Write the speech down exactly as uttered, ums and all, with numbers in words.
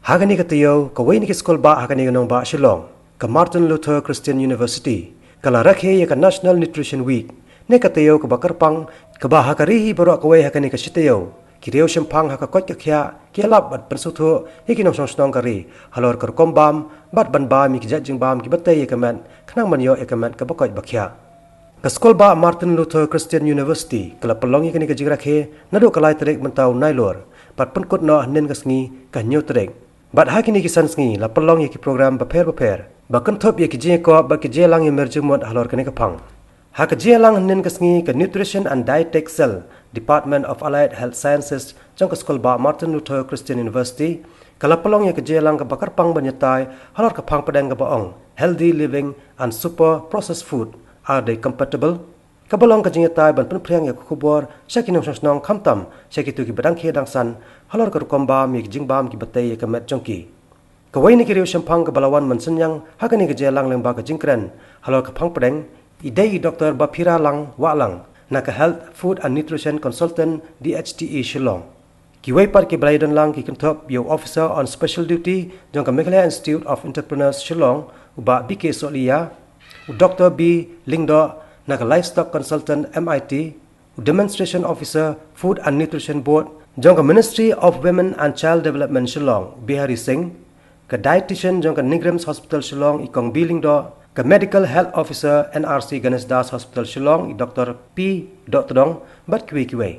Ha kane ka taïew, kawei na ki skul bah ha kane ka nongbah Shillong, ka Martin Luther Christian University, ka la rakhe ïa ka National Nutrition Week, ne ka taïew kaba kyrpang, kaba ha ka ri hi baroh kawei ha kane ka shi taïew, ki riew shemphang ha ka koit ka khiah ki ïalap bad pynsngewthuh ïa ki nongshong shnong ka ri halor ka rukom bam bad ban bam ïa ki jait jingbam kiba tei ïa ka met, khnang ban ïoh ïa ka met kaba koit ba khiah. Ka skul bah Martin Luther Christian University ka la pynlong ïa kane ka jingrakhe naduh ka lai tarik mynta u Nailur, bad pynkut noh hynnin ka sngi ka hynñiew tarik. Bad ha kine ki san sngi la pynlong ïa ki program bapher bapher ba kynthup ïa ki jingïakop bad ki jingïalang ïamer jingmut halor kane ka phang. Ha ka jingïalang hynnin ka sngi, ka Nutrition and Dietetic Cell, Department of Allied Health Sciences jong ka skul bah Martin Luther Christian University, ka la pynlong ïa ka jingïalang kaba kyrpang ban ïatai halor ka phang pdeng kaba ong Healthy Living and Super Processed Food, Are They Compatible? Kaba long ka jingïatai ban pynphriang ïa ka khubor sha ki nongshong shnong, khamtam sha kito kiba dang khie dang san, halor ka rukom bam ïa ki jingbam kiba tei ïa ka met jong ki. Kawei na ki riew shemphang kaba la wan ban synñiang ha kane ka jingïalang lyngba ka jingkren halor ka phang pdeng, i dei i Doktor Baphiralang Wahlang, na ka Health, Food and Nutrition Consultant, D H T E, Shillong. Kiwei pat kiba la ïadonlang ki kynthup ïa u Officer on Special Duty jong ka Meghalaya Institute of Entrepreneurs, Shillong, u bah B K Sohliya, u Doktor B Lyngdoh, na ka Livestock Consultant, M I T, u Demonstration Officer, Food and Nutrition Board jong ka Ministry of Women and Child Development, Shillong, u Bihari Singh, ka Dietitian jong ka NEIGRIHMS Hospital, Shillong, i Kong B Lyngdoh, ka Medical Health Officer, N R C Ganesh Das Hospital, Shillong, i Doktor P Dohtdong, bad kiwei kiwei.